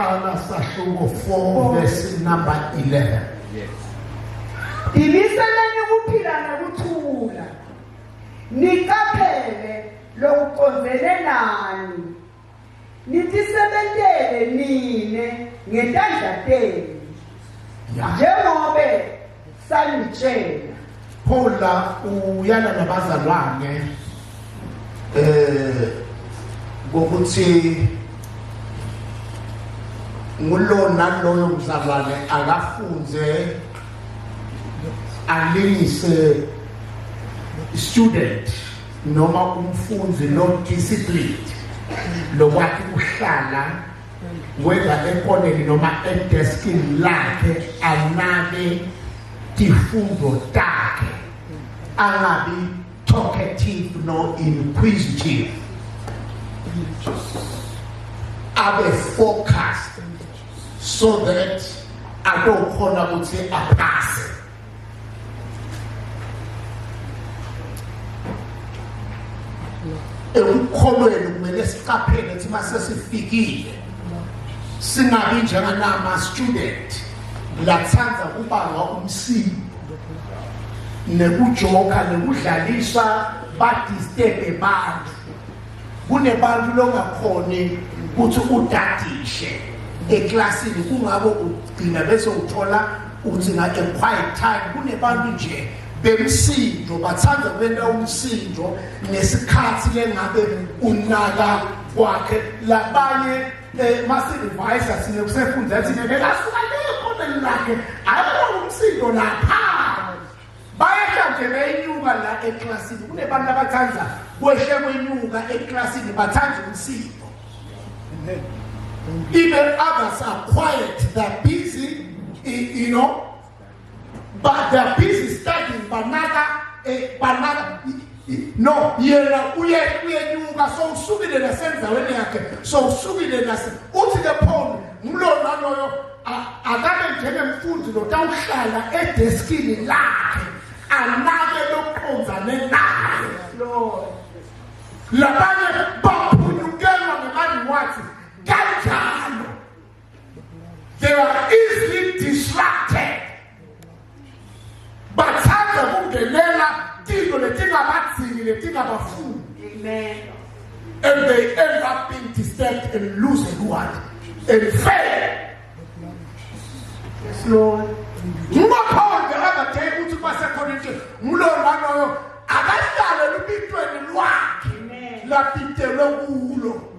Kuqala sahluko 4 verse number 11. Yes. Timiseleni ukuphila ngekuthula. Niqaphele lokucondzene nani. Nitisebentele nine ngetandla tenu. Njengobe sanitshela. Paul la uyala nabazalwane eh ngokuthi ngulo naloyo mzalwane akafunze alingise student noma umfundzi lo disciplined lokwati kuhlala whether ekoneni noma edeskini lakhe anake tifundo takhe angabi talkative no inquisitive abe focused so that atokhona ukuthi aphase ekukholweni kumele siqaphele ukuthi mase sifikile singabi njenganama student lathanda kubanga umsindo nekujoka nekudlalisa badisturbe bantu kunebantu longakhoni ukuthi udadishe eklasini kungako ugcina bese uthola uthi nga a quiet time kunebantu nje bemsindo bathanda kwenta umsindo ngesikhathi lengabe unaka kwakhe labanye eh, masirevise sine kusefunda thina bekasuka le khona lakhe ayona umsindo lapha bayehla nje beyinyuka la eklasini kunebantu abathanda kwehle kwenyuka eklasini bathanda umsindo even others are quiet they're busy you know but they're busy studying banaka eh, banaka no yena uye uyenyuka so usukile nasendaweni yakhe so usukile nase uthi ke Paul ngilo naloyo akabe njengemfundi lotawuhlala edeskini lakhe anake lokuqondzane naye labanye baphunyukelwa ngemali-wathi kanjalo they are easily distracted bathanda kungenela tinto letingabadzingi letingabafuni Amen. and they end up being disturbed and losing what and fail Yes, Lord. Ngoba the other day uthi baseKorinte ngulo naloyo akahlale lubitweni lwakhe Amen. lapitelwe kulo.